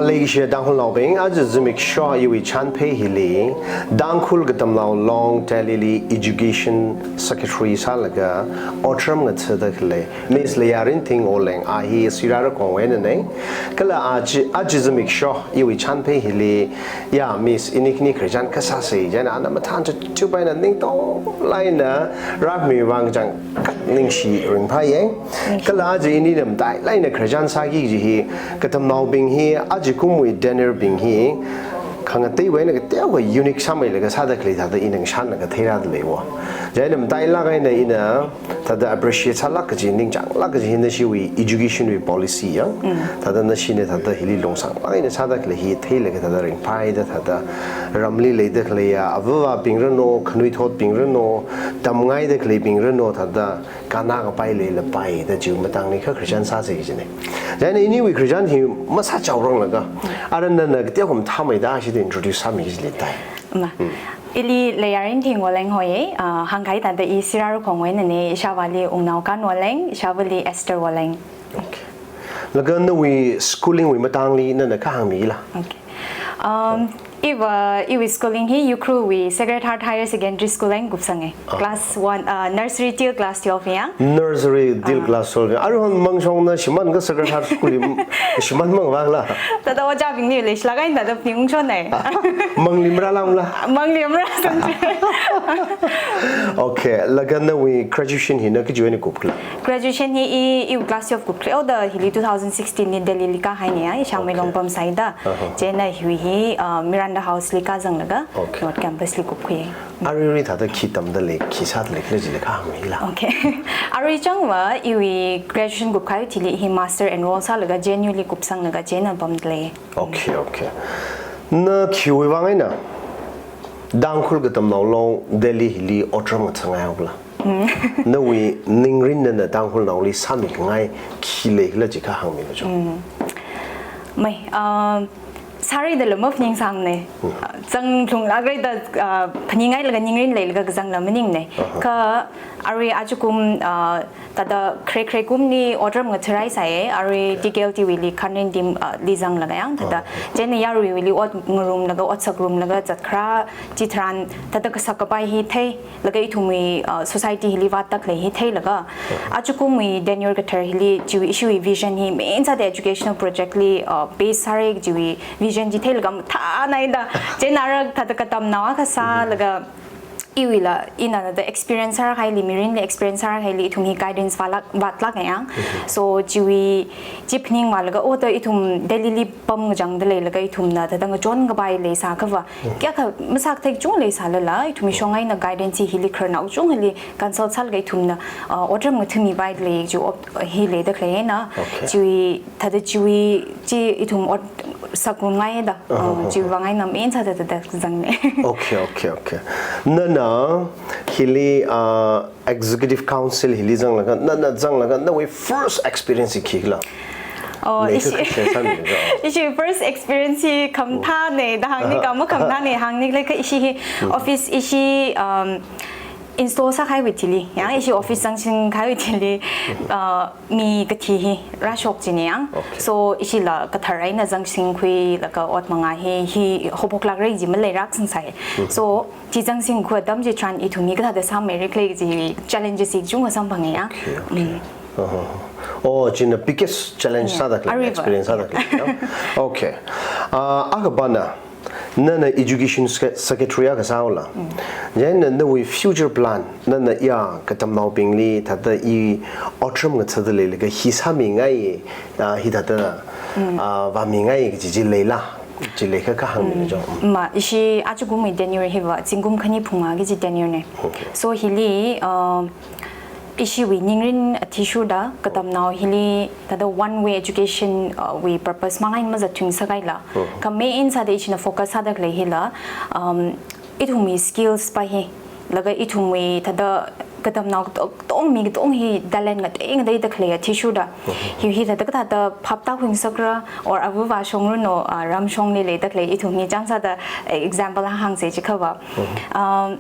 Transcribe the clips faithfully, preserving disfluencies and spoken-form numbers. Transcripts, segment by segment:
Leishiya Tangkhulnaobing, aja zimiksho iwui chānphei hili, Tangkhul Katamnao Long Delhi li Education Secretary sālaga otram ngathada khalei Miss Leiyarinthing Woleng, a hi Sirarakhongwui einanei. Kala aja, aja zimiksho iwui chānphei hili, ya Miss, ini khani khararchan kasāsei, chieina ana mathānchut chupaina ningtonglāk eina rākhami vang chang kat ningshi ringphāyei. Kala aja ini namtai lāk eina khararchan sāki kaji hi, Katamnaobing hi ajakumwui tenure bing hi khangateiwui eina kateokha unique sāmeilaga sāda khalei thāda ina ngashanlaga theirāda leiwo. Chieina matailāk eina ina thāda appreciate sālāk kaji, ningchānglāk kaji hi nashiwui education wui policy ya. Thāda nashina thāda hili longsanglāk eina sāda khalei hi theilaga thāda ringphāda, thāda ramli leida khaleiya avāvābing ranu, khanuithotbing ranu, tamngaida khaleibing ranu, thāda kannā kapai leilapai da chiwui matangli kha khararchan sāsei kajinei. Chieina iniwui khararchan hi masāchaoranglaga, arui nana kateokha mathāmeida ashida introduce sāmi kaji leitai. Ma. Ili Leiyarinthing Woleng hoi, ah, hāngkahai thāda i Sirarakhongwui einanei, ishāvāli Wungnao Kan Woleng, ishāvāli Esther Woleng. Okay. Laga nawui schooling wui matangli nana kha hāngmila? Okay. Um, iva, iwui schooling hi Ukhrulwui Sacred Heart Higher Secondary School eina kupsangei. Ah. Class one, uh, nursery till class twelve ya. Nursery till Ah. class twelve ya. Aruihon mangshongna shimān ka Sacred Heart School li shimān mang vangla. Thāda ojābingli leishilāk eina thāda phaning ungshonnei. Mangli marālāmla? Mangli marāsang. Okay, laga nawui graduation hi na kajiwui eina kupkhala? Graduation hi i, i class twelve kupkhala, oda hili two thousand sixteen li Delhi li kāhainei ya, ishāmei Long Okay. pamsai da. Uh-huh. Chieina hiwui hi, uh, Miranda House li kāzanglaga, Okay. North Campus li kupkhui. Aruirui thāda khi tamda lei, khi sāda lei, khala jila kha hāngmila? Okay. Arui changva, iwui graduation kupkahai thili hi master enroll sālaga J N U li kupsanglaga chieina pamda lei. Okay, okay. Na khiwui vang eina Tangkhul Katamnao Long Delhi hili otram ngathāngai haokhala? Nawui ningrin nana Tangkhulnaoli sāmingai khi leikhala chi kha hāngmilu cho. Mai, um, sārai dala maphaningsangnei. Zang lhunglākrai da, uh, phaningngailaga ningrin leilaga kazangla maningnei. Aha. Kha arui ajakum, uh, thāda khare khare kumli otram ngathārai sāye, arui Okay. T K L T wuili khanrin team, uh, li zanglaga yang, thāda. Aha. Chieina yaruiwuili ot ngarumlaga, ot sakrumlaga, zatkharā, chitharan, thāda kasak kapai hi thei, laga ithumwui, uh, society hili vātda khalei hi theilaga. Ajakumwui tenure kathar hili chiwui ishiwui vision hi main sāda educational project li, uh, base sārai chiwui vision chi theilaga mathānai da. Chieina ara thāda katamnao akha sālaga iwuila ina thāda experience sāra khaili, mirinli experience sāra khaili ithum hi guidance vālāk, vātlāk yang. So chiwui chi phaningvālaga, oh, thāda ithum Delhi li pamngachangda leilaga ithumna thāda ngachon kapai leisā khava. Kayākha masākathei kachung leisālala, ithum ishong eina guidance hi hili khararnao kachungkhali consult sālaga ithumna, uh, otram ngathāmipai lei chi op-, hi leida khalei eina. Okay. Chiwui, thāda chiwui, chi ithum ot sakrumngai da. Uh, Uh-huh. chiwui vang eina main sāda thāda zangnei. Okay, okay, okay. Nana hili, uh, Executive Council hili zanglaga, nana zanglaga, nawui first experience hi khikhala? Oh, Nei ishi, kha share sāmilu cho. Ishi first experience hi khamathānei, da hāngni kha makhamathānei, hāngni khalei kha ishi hi office ishi, um, install sākahaiwui thili, ya, ishi office zangsinkahaiwui thili, uh, mi kathi hi rāshok jini yang. Okay. So, ishila kathar eina zangsinkhuilaga ot manga hi, hi haophoklākra ji maleirāksangsai. So, chi zangsingkhui atam chitharan ithum hi kathāda sāmeira khala chi challenges hi kachungkha samphanga ya. Okay, okay. Uh-huh. Oh, china biggest challenge Yeah. sāda khalei, Ariva. experience sāda khalei, no? Okay. Uh, akhapana, nana education sec-, secretary akha sāhaola. Chieina nawui future plan, nana ya katamnaobingli, thāda i otram ngathāda leilaga hi sāmingai, uh, hi thāda, uh, vāmingai kaji chi leila, chi leikha kha hāngmilu cho. Ma, ishi ajakumwui tenure hiva, zingkum khani phunga kaji tenure nei. Okay. So hili, uh, ishiwui ningrin athishurda, katamnao hili, thāda one way education, uh, wui purpose mang eina mazathuingsakaila. Kha main sāda ishina focus sāda khalei hila, um, ithumwui skills pa hi, laga ithumwui thāda katamnao kato-, katong mi katong hi talent ngatei ngateida khalei athishurda. Hi hithāda kathāda phapta khuingasakra, or avāva shongranu, ah, ramshongli leida khalei ithum hi chānsāda, eh, example hāngsa chiakhava. Um,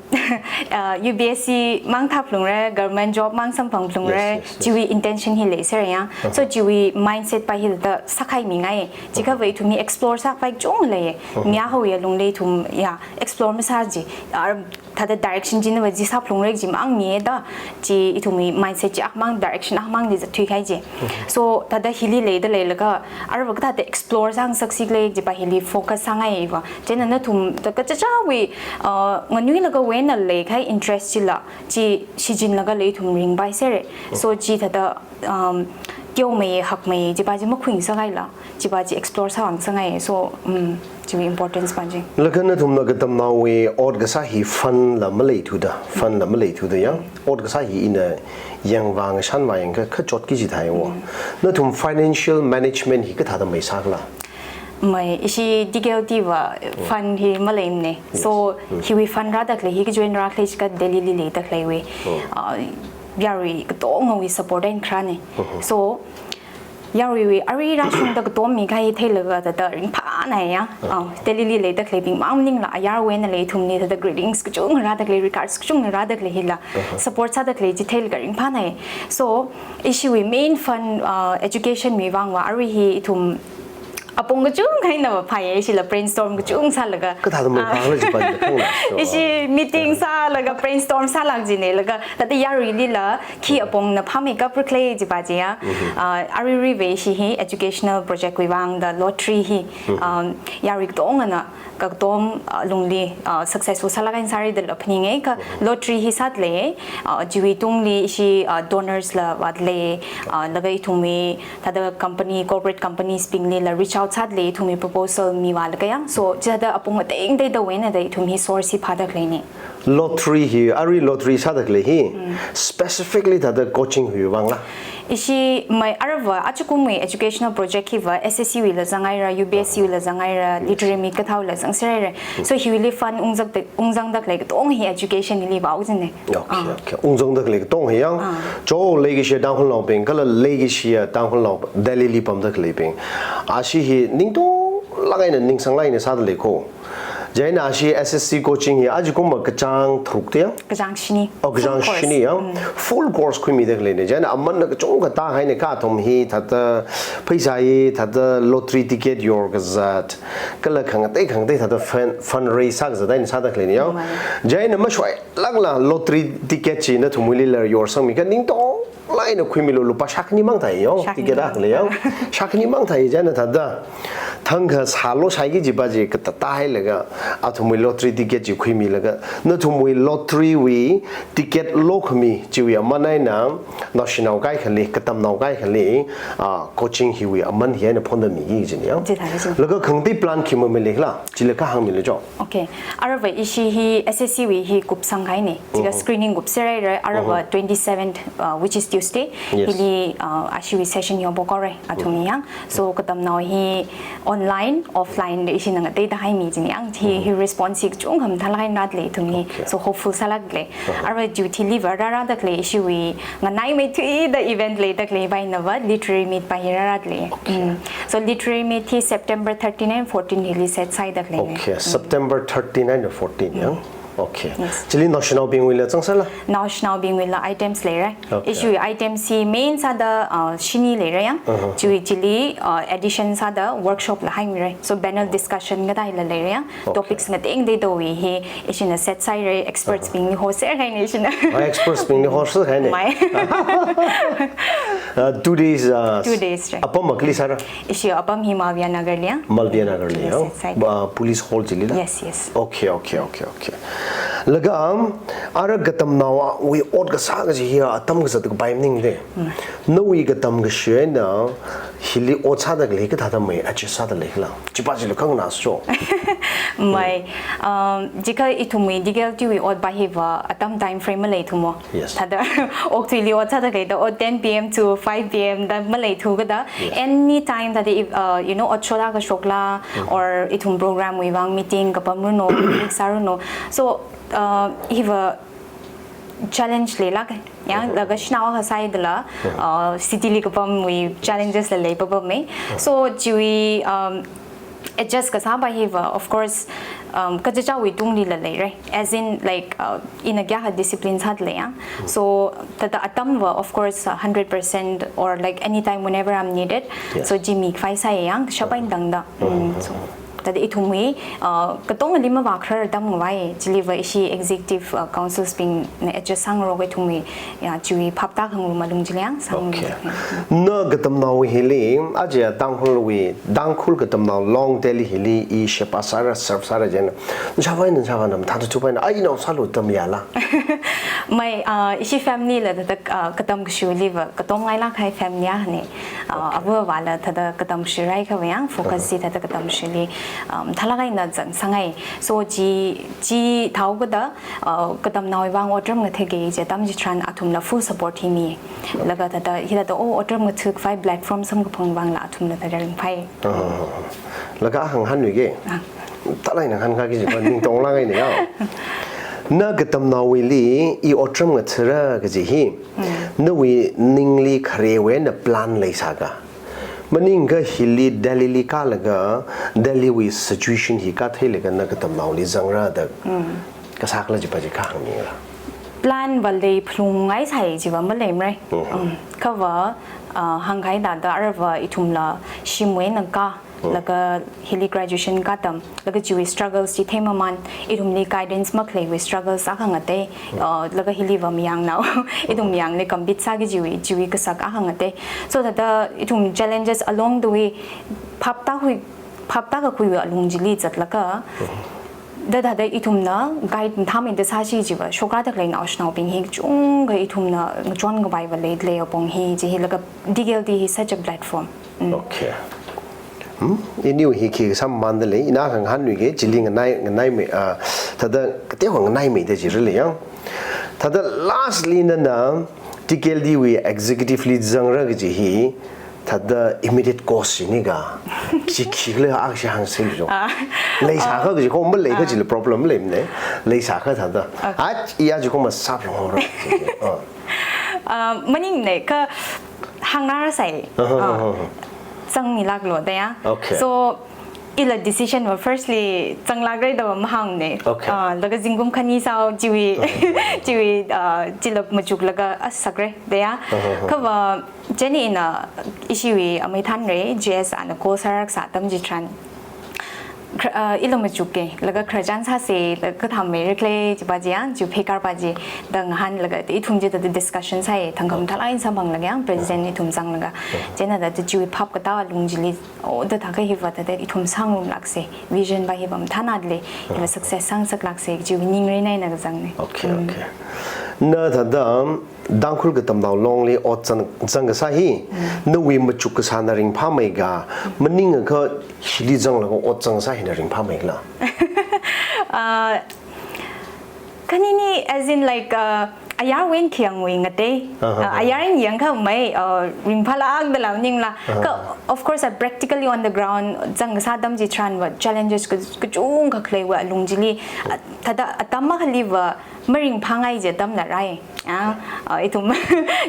ah, U P S C mang thāphalungra, government job mang samphangphalungra, Yes, yes, yes. chiwui intention hi leiserra ya. So chiwui mindset pa hithāda sākhaimingai. Chiakhava ithum hi explore sākhavai kachungkha lei. Ngahaoya lungli ithum ya explore masā chi. Ar thāda direction china va chi sāphalungra chi mang mida, chi ithumwui mindset chi akhamang, direction akhamangli zatthuikahai chi. So thāda hili leida leilaga, arava kathāda explore sāngasaksi khala chi pa hili focus sāngaiva. Chieina nathumda kachichāwui, uh, nganuilagawui eina leikahai interest chila, chi shichinlaga lei ithum ringpaiserra. So chi thāda, um, teomei, hakmei, chi pa chi makhuingasakhaila. Chi pa chi explore sāngasakngai. So, um, chiwui importance pa chi. Laga nathumna katamnaowui ot kasā hi fund la maleithuda, fund la maleithuda ya. Ot kasā hi ina yangvā ngashanvā yangkha, kachot kaji thāi wo. Nathum financial management hi kathāda mei sākhala? Mei, ishi D K L T va fund hi maleimana. So, hiwui fund rāda khalei hi kajoin rākhalei chiakha Delhili leida khaleiwui, uh, yarui katongawui support eina kharāna. So, yaruiwui arui rāshungda katom mikahai theilaga thāda ringphānai ya. Ah, Delhili leida khaleibing mang maningla ayarwui eina lei ithumli thāda greetings kachungkha rāda khalei, regards kachungkha rāda khalei hila. Support sāda khalei chi theilaga ringphānai. So, ishiwui main fund, ah, education wui vangva arui hi ithum apong kachungkha eina va phāya, ishila brainstorm kachungkha sālaga. Kathāda mei phākhala chi pa chi khangla. Ishi meeting sālaga brainstorm sālāk china laga, thāda yaruilila khi apongna phāmeikapra khala chi pa chi ya. Ah, aruiruiva ishi hi educational project wui vangda lottery hi, um, yarui katongana katom, ah, lungli, ah, successful sālāk eina sāra dala phaninga, kha lottery hi sāda lei, ah, chiwui tungli ishi, ah, donors la vāda lei, ah, laga ithumwui thāda company, corporate companies bingli la reach out sāda lei, ithumwui proposal mivālaga ya. So, chithāda apong ateng teidawui eina da ithum hi source hi phāda khaleina. Lottery hi, arui lottery sāda khalei hi, specifically thāda coaching hiwui vangla? Ishi mei, arava ajakumwui educational project hiva S S C wuila zanghaira, U P S C wuila zanghaira, literary meet kathāla zangserhaira. So hiwuili fund ungzangda, ungzangda khalei katong hi education hili vāhaowa china. Okay, okay. Ungzangda khalei katong hi ya. Cho leikashiya Tangkhulnaobing, kala leikashiya Tangkhulnao Delhili pamda khaleibing. Ashi hi ningtonglāk eina ningsanglāk eina sāda lei ko. Chieina ashi S S C coaching hi ajakumva kachāng tharuk da ya? Kachāng shini. Oh, kachāng shini ya? Full course khuimida khaleina. Chieina amanna kachungkha tāhaina, kha athum hi thāda pheisā hi, thāda lottery ticket yorkazat, kala khangatei khangatei thāda fund, fundraise sākazat eina sāda khaleina ya. Chieina mashoilākla lottery ticket chi nathumwuilila yorsangmi kha ningtonglāk eina khuimilu, lupā shākhani mang thāi ya. Ticket akha lei ya. Shākhani mang thāi, chieina thāda thangkha sālu shāki chi pa chi katātā hailaga, athumwui lottery ticket chi khuimilaga, nathumwui lottery wui ticket lokhami chiwui aman eina naoshinao kaikhali, katamnao kaikhali, ah, coaching hiwui aman hi eina phonda miki china ya. Laga khangatei plan khi mamei leikhala, chila kha hāngmilu cho. Okay. Arava ishi hi S S C wui hi kupsangkahaina. Chika screening kupserhaira, arava twenty-seventh, uh, which is Tuesday. Hili, uh, ashiwui session hi haophokhaora, athum yang. So, katamnao hi online, offline da ishina ngateida haimi china ya. Hi, hi response hi kachungkha mathālāk eina rāda lei ithum hi. So, hopeful sālāk lei. Arava duty leave rārāda khalei ishiwui nganaimeithuida event leida khalei pa einava literary meet pa hi rārāda lei. So literary meet hi September thirteen and fourteen hili set sāhaida khalei. Okay, September thirteen and fourteen ya. Okay. Chili naoshinaobingwuila zangserla? Naoshinaobingwuila items leira. Ishiwui items hi main sāda, uh, shini leira ya. Chiwui chili, uh, addition sāda workshop la haimira. So panel discussion kathāla leira ya. Topics ngatei ngateidawui hi ishina set sāhaira, experts bingli hoserhaina ishina. Ah, experts bingli hoserhaina. Mai. Uh, two days, uh, Two days, right. Apam kali sāra? Ishi apam hi Malviya Nagar li ya. Malviya Nagar li ya. Yes, yes, right. Uh, police hall chilila? Yes, yes. Okay, okay, okay, okay. Laga, um, ara katamnaowui ot kasā kaji hi atam kazat kapai maningda. Nawui katam kashi eina hili ot sāda khalei kathāda mei adjust sāda leikhala? Chi pa chila khanganā so. Mai, um, chika ithumwui D K L T wui ot pa hiva atam time frame maleithu mo. Yes. Thāda okathuili ot sāda khalei da ot ten P M to five P M da maleithu kada. Yes. Any time thāda if, uh, you know, ot shoda kashokla, or ithum program wui vang meeting kapam ranu, meeting sāranu. So, uh, hiva challenge leilāka. Ya, laga shanao kasā dala, uh, city li kapamwui challenges la leipapam me. So, chiwui, um, adjust kasā pa hiva, of course, um, kachichāwui tungli la leira. As in, like, uh, ina kayākha discipline sāda lei ya. So, thāda atamva, of course, uh, hundred percent or, like, anytime, whenever I'm needed. Yes. So, chi mikhavai sāya, kashap eina tangda. Mm, so, thāda ithumwui, uh, katongali mavākharar atam ngavai, chiliva ishi executive, uh, councils bingna adjust sāngarok ithumwui, ya, chiwui phaptākhangarum alung chili yang sāngarok. Okay. Na katamnao hili, aja Tangkhulwui, Tangkhul Katamnao Long Delhi hili i sheba sāra, serve sāra jina. Nashāvā eina, nashāvāna mathāda thupaina, ai nao sālu tam yala. Mai, uh, ishi family la thāda, uh, katam kashiliva, katom ngailāk kahai family akhane. Uh, avā avāla thāda katam shirai khavai yang, focus chi thāda katam shili, um, mathālāk eina zang sāngai. So, chi, chithāhaokida, uh, katamnaowui vang otram ngathāki kaji atam chitharan athumla full support hi mi. Laga thāda, hithāda, oh, otram ngathākhavai platform samkaphang vangla athumla thāda ringphai. Ah, laga hānghānluike. Ah. Talai na hāngkaki kaji pa ningtonglāk eina ya. Na katamnaowuili i otram ngathāra kaji hi. Mm. Nawui ningli kharewui eina plan leisāka. Maningakha hili Delhi li kālaga, Delhi wui situation hi katheilaga na katamnaoli zangra da. Mm. Kasā khala jipa chi kahāng mingra. Plan va lei phalungngai sai jiva maleimara. Mhm. Um, khava, uh, hāngkahai thāda aruiva ithumla shimwui eina kā, mhm, laga hili graduation katam, laga chiwui struggles chi theimaman, ithumli guidance makhaleiwui struggles akha ngatei, mhm, uh, laga hiliva mayangnao, ithum mayangli compete sāki kajiwui, chiwui kasak akha ngatei. So thāda ithum challenges along the way, phaptākhui, phaptākakhuiwui alung chili zatlaga, mhm, thāda thāda ithumna guide mathāmeida sāsi jiva, shokra thākhalei naoshinaobing hi kachungkha ithumna ngachon khavaiva lei, lei apong hi, chi hi laga D K L D hi such a platform. Mm. Okay. Hmm? Iniwui hi khi sāmamanda lei, ina hānghānluike, chili nganai, nganaimei, ah, thāda kateokha nganaimeida jira lei yang. Thāda lastly nana D K L D wui executive li zangra kaji hi, thāda immediate cause chi nika, chi khikhala akha hāngsei jo. Ah. Leisākha kaji kho, maleikha, ah, chili problem maleimane. Leisākha thāda. Okay. Ach, iya chi kho masāphalungra. Ah. Ah, maningne kha hāngngarasai. Aha, ah, aha, aha. Zangmilāklo da ya. Okay. So, ila decision va firstly zanglākra da va mahāngne. Okay. Ah, laga zingkum khani sāo chiwui, aha, chiwui, ah, chila machuklaga a sakra da ya. Aha, aha. Khava, chieina ina ishiwui amei thanre, G S ana call sāraksa atam chitharan. Khra-, uh, ila machuke, laga khararchan sāse, laga kathāmei rikle, jipa chi yang, chi phekar pa chi, da ngahānlaga, ithum chithāda discussion sāi, thangkam, ah, thalai samphanglaga yang, president, ah, ithum zanglaga. Ah. Chieina thāda chiwui phap katā alung chili, oh, thāda thākha hiva thāda ithum sāngarumlākse, vision pa hiva mathānada lei, hiva, ah, success sāngasaklākse, chiwui ningrin eina kazangne. Okay, mm, okay. Na thāda, Tangkhul Katamnao Long li ot zang, zang kasā hi, mm, nawui machuk kasāna ringphāmeika, maningakha hili zanglaga ot zang kasā hina ringphāmeikhala? Ah, khanini, as in, like, ah, ayarwui eina khayangwui ngatei. Aha. Ah, ayar eina yangkha mai, ah, ringphālākdala maningla. Aha. Kha, of course, ah, practically on the ground, zang kasā atam chitharan va challenges ka, kachungkha khaleiwui alung chili, ah, thāda atam akhaliva, maringphāngai kaji atamla rai. Ah, ah, ithum,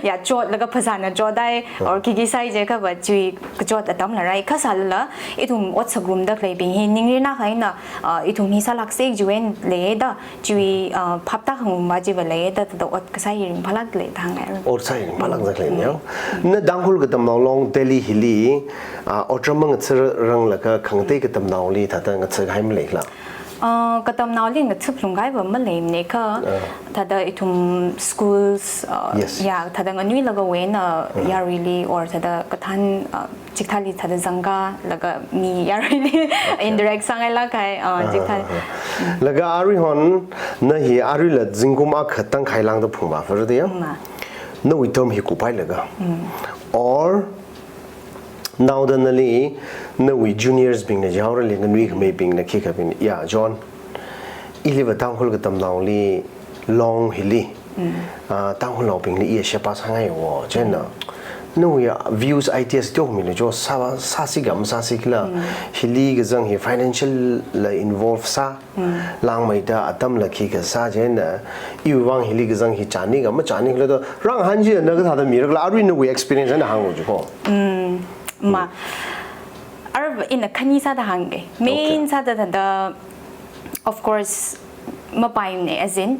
ya, chotlaga phasāna chotai, or khikhi sāi jiakha va chiwui kachot atamla rai. Kha sālala, ithum ot sāngarumda khaleibing hi, ningrin akha eina, ah, ithum hi sālākse chiwui eina leida, chiwui, ah, phaptākhangarum pa chiva leida, thāda ot kasā hi ringphālākda lei da hāngngai. Ot sā hi ringphālākda khalei, mm, ya. Na Tangkhul Katamnao Long Delhi hili, ah, otram mangathāranglaga khangatei katamnaoli thāda ngathākahai maleikhala? Uh, katamnaoli ngathāphalung kahai va maleimane kha, ah, thāda ithum schools, uh, yes, ya, thāda nganuilagawui eina, ah, yaruili or thāda kathān, uh, chikathāli thāda zangkalaga mi yaruili, okay, interact sāngailāk kahai, uh, ah, chikathā. Ah, ah. Laga aruihon, na hi aruila zingkum akha tangkhai lāngda phungvāphalungra da ya? Mm, ah. Nawui term hi kuphailaga. Mm. Or, naoda nali, nawui juniors bingna jihaorali, nganuikhameibingna, khikhābingna, ya, John, iliva Tangkhul Katamnaoli, Long hili, mm, ah, Tangkhulnaobingli iya sheba sāngaiwo, chieina, Nawui views, ideas teomilu jo, sā, sāsi kam sāsi khala, hili kazang hi financial la involve sā, langmeida atamla khikha sā chieina, iwui vang hili kazang hi chāni ka machāni khala do, rāngahān china kathāda mirakhala, arui nawui experience eina hānglu jo ko. Ma. Arui ina khani sāda hāngge. Main sāda thāda, of course, mapaimane, as in,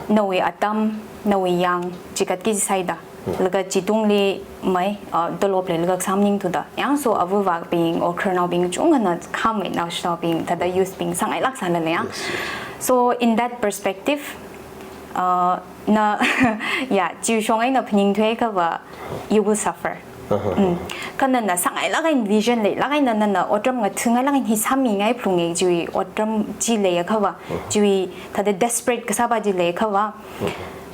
nawui atam, nawui yang, chikatki saida. Laga chitungli mai, uh, tolop leilaga kasā maningthuda. Yang so avāvabing or khararnaobing chungkhana khamei naoshinaobing, thāda youth bing sāngailāk sālala yang. So in that perspective, uh, na, ya, chiwui shong eina phaningthuiakhava, you will suffer. Kha nana sāngailāk eina vision leilāk eina nana otram ngathangailāk eina hi sāmingai phalunge chiwui otram chi leiakhava, chiwui thāda desperate kasāpa chi leiakhava,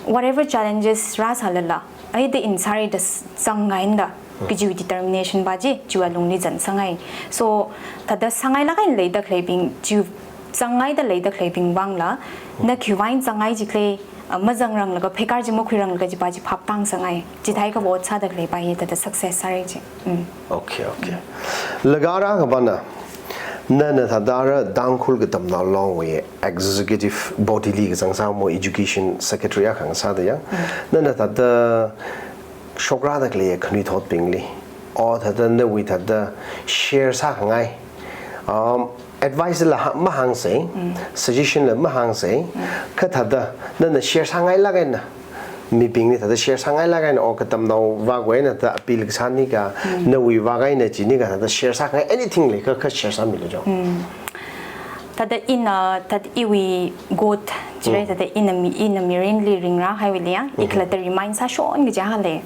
whatever challenges rāsālala, ai da insari da zangngainda, kachiwui determination pa chi, chiwui alungli zan sāngai. So, thāda sāngailāk eina leida khaleibing, chiwui zangngaida leida khaleibing vangla, na khiwui vang zangngai chi khalei, uh, mazangranglaga, pheikar chi makhuiranglaga chipa chi phaptang sāngai. Chithākha ot sāda khaleipa hi thāda success sāra chi. Mm. Okay, okay. Laga rākapana, nana thāda ara Tangkhul Katamnao Longwui executive body li kazang sāmo education secretary akha ngasāda yang. Nana thāda shokrāda khalei khanuithotbingli, o thāda nawui thāda share sākhangai, um, advice la ha-, mahāngsei, suggestion la mahāngsei, kha thāda nana share sāngailāk eina, mibingli thāda share sāngailāk eina, o katamnao vāwui eina thāda appeal kasāni ka, nawui vāwui eina chini ka thāda share sākhangai, anything leikha, kha share sāmilu jo. Thāda ina, thāda iwui got, chire, thāda ina mi, ina mirinli ringrāhaiwuili yang, ikhalatta remind sāshon kaja hale.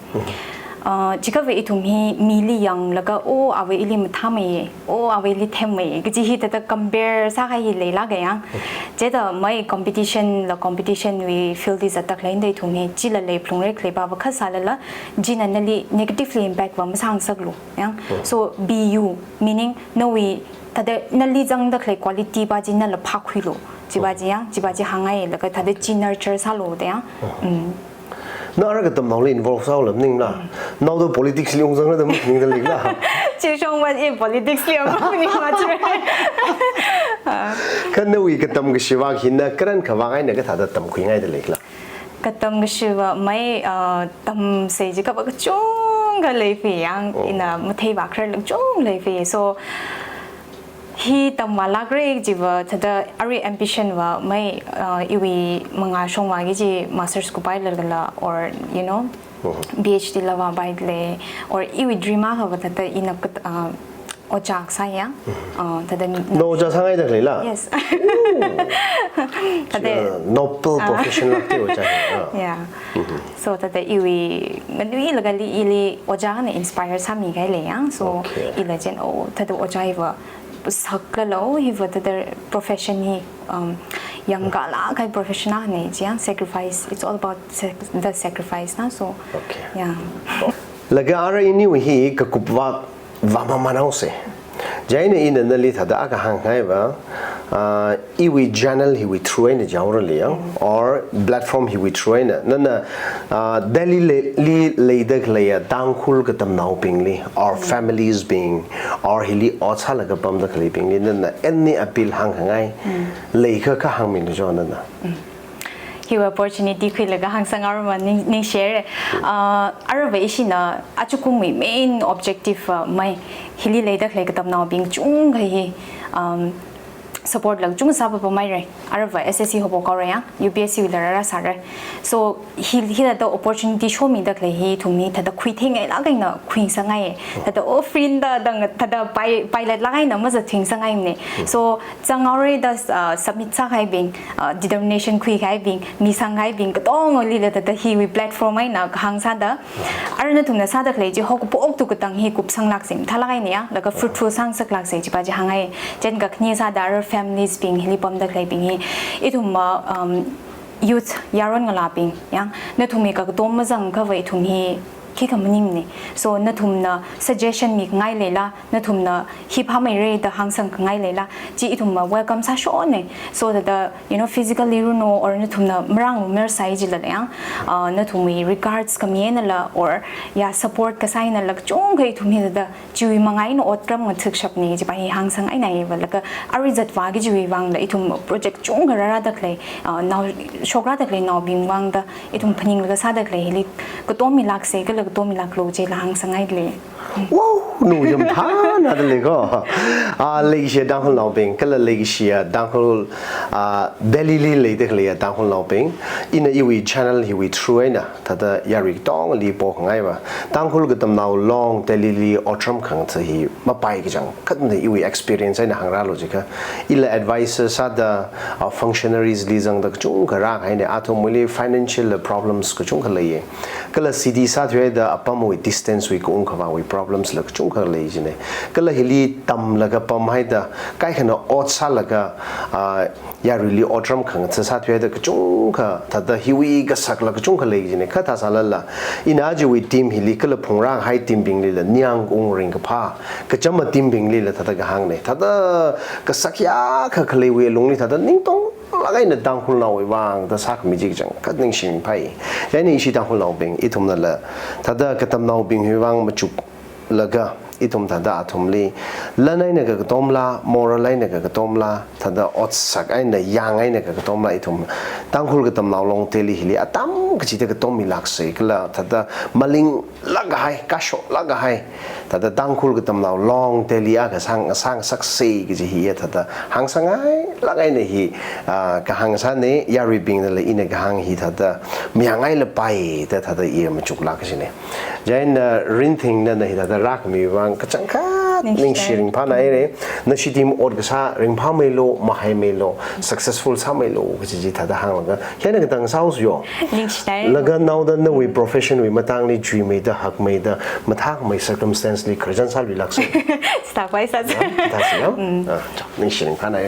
Uh, chikhava ithum hi mili yanglaga, o, awui ili mathāmei, o, awui ili themmei, kaji hi thāda compare sākahai hi leilāka yang. Chithāda mai competition la competition wui field li zatda khalei da ithum hi, chila lei phalungra khaleipa va kha sālala, china nali negatively impact va masāngasaklu yang. So, be you, meaning, nawui, thāda nali zangda khalei quality pa chi nala phākhuilu. Chipa chi yang, chipa chi hāngngai, laga thāda chi nurture sālu da yang. Mm. Na ara katamnaoli involve sāhaola maningla. Naoda politics li ungzangra da maningda leikhala. Chi shongva i politics li ungzang maningla chire. Kha nawui katam kashiva hi na karan khavāwui eina kathāda tamkhuingaida leikhala. Katam kashiva mai, uh, tamsei jiakhava kachungkha leifi yang, ina matheiva khararlāk kachungkha leifi. So, hi tamvālākra chiva, thāda arui ambition va mai, uh, iwui mangā shongvāki kaji masters kupailaga la, or, you know, PhD la vāpaida lei, or iwui dream akhava thāda ina kat-, uh, ojā kasā ya. Uh, thāda mi, na ojā sāngaida leila? Yes. Thāda, uh, noble profession lākti ojā hi. Yeah. So thāda iwui nganuilaga li ili ojāna inspire sāmikahai lei yang. So ila chieina, oh, thāda ojā hiva saklala, hiva thāda profession hi, um, yangkālāk kahai profession akhana chi yang, sacrifice. It's all about sac-, the sacrifice na. So, yeah. Laga ara iniwui hi kakupva vāmamān haosei. Chieina ina nali thāda akha hānghaiva, ah, iwui channel hiwui through eina jaorali yang, or platform hiwui through eina, nana, ah, Delhi le-, li leida khaleiya Tangkhul katamnaobingli, or families bing, or hili ot sālaga pamda khaleibingli, nana any appeal hāngkhangai leikha kha hāngmilu jo nana. Hiwui opportunity khuilaga hāngsang arma ning, ningshire. Uh, aruiva ishina achukumwui main objective, uh, mai hili leida khalei katamnaobing chungkha hi, um, support la kachungkha sāpapamaire. Aruiva S S C haophok haora yang, U P S C wuila rāra sāra. So, hi, hithāda opportunity shomida khalei hi ithum hi thāda khuithengailāk eina khuingasakngai. Thāda, oh, free da, da, thāda pai, pailatlāk eina mazat thuingasakngaimane. So, zanghaora da, uh, submit sākahaibing, uh, determination khuikahaibing, misangkahaibing, katongalila thāda hiwui platform eina kahāng sāda. Ara nathumna sāda khalei chi haokaphok tu katang hi kupsanglāksei, mathālāk eina ya, laga fruitful sāngasaklāksei chipa chi hāngngai. Chieina kakhane sāda ara families bing, hili pamda khaleibing hi, ithum, uh, um, youth yaron ngalābing, yang, nathumwui kakatom mazangkhava ithum hi khikha maningmana. So nathumna suggestion mingai leila, nathumna hi phāmeira da hāngsang khangai leila, chi ithumna welcome sāshonna. So thāda, you know, physically runo or nathumna marānglumir sai jilala yang, uh, nathumwui regards khami einala or ya support kasā einala kachungkha ithum hi thāda chiwui manga eina otram ngathakshapna kaji pa hi hāngsang eina iva laga arui zatvā kajiwui vangla ithum project chungkha rārāda khalei, uh, nao, shokrada khalei naobing vangda ithum phaninglaga sāda khalei hili katomilāksa kala katomilāklu jila hāngsang eina lei. Wow, nu yam thānada lei ko. Ah, leishiya Tangkhulnaobing, kala leishiya Tangkhul, ah, Delhi li leida khaleiya Tangkhulnaobing, ina iwui channel hiwui through eina thāda yarui katongli pokhangaiva, Tangkhul Katamnao Long Delhi li otram khangatha hi mapai kachang khatna iwui experience eina hāngrālu jiakha, ila advisor sāda, ah, functionaries li zangda kachungkha rākahaina, athumwuili financial problems kachungkha leiya. Kala city sāthuihaida apamwui distance wui kaung khavāwui problems la kachungkha lei jina. Kala hili tamlaga pamhaida kaikhana ot sālaga, ah, yaruili otram khangatha sāthuihaida kachungkha thāda hiwui kasakla kachungkha lei jina. Kha thāsālala, ina ajawui team hili kala phungrākahai team binglila ningyāng kaung ringkaphā, kachama team binglila thāda kahāngna. Thāda kasak yākha khaleiwui lungli thāda ningtonglāk eina Tangkhulnaowui vangda sākhami chi kachangkhat ningshi ringphai. Chieina ishi Tangkhulnaobing, ithumnala thāda katamnaobingwui vang machuklaga, ithum thāda athumli lan eina kakatomla, moral eina kakatomla, thāda otsak eina yāng eina kakatomla, ithum Tangkhul Katamnao Long Delhi hili atam kachida katomilāksa kala thāda malinglāk kahai, kashoklāk kahai, thāda Tangkhul Katamnao Long Delhi akha sāng, sāngasaksa kaji hiya thāda hāngsangngailāk eina hi, ah, kahāng sāna. Yaruibingnala ina kahāng hi thāda mayāngngailākpai da thāda iya machuklāk kajina. Chieina, ah, Rinthing nana hithāda rākhami vang kachangkhat ningshi ningshi ringphānāhaira. Nashi team ot kasā ringphāmeilu, mahaimeilu, successful sāmeilu kaji chi thāda hānglaga, hieina katang sāhaosa yo. Ningshina. Laga naoda nawui profession wui matangli chuimeida, hakmeida, mathākmei circumstance li khararchan sāluilāksa. Stāpai sāsa. Ya, thāsa ya. Mm. Ah, ningshi ringphānāhaira.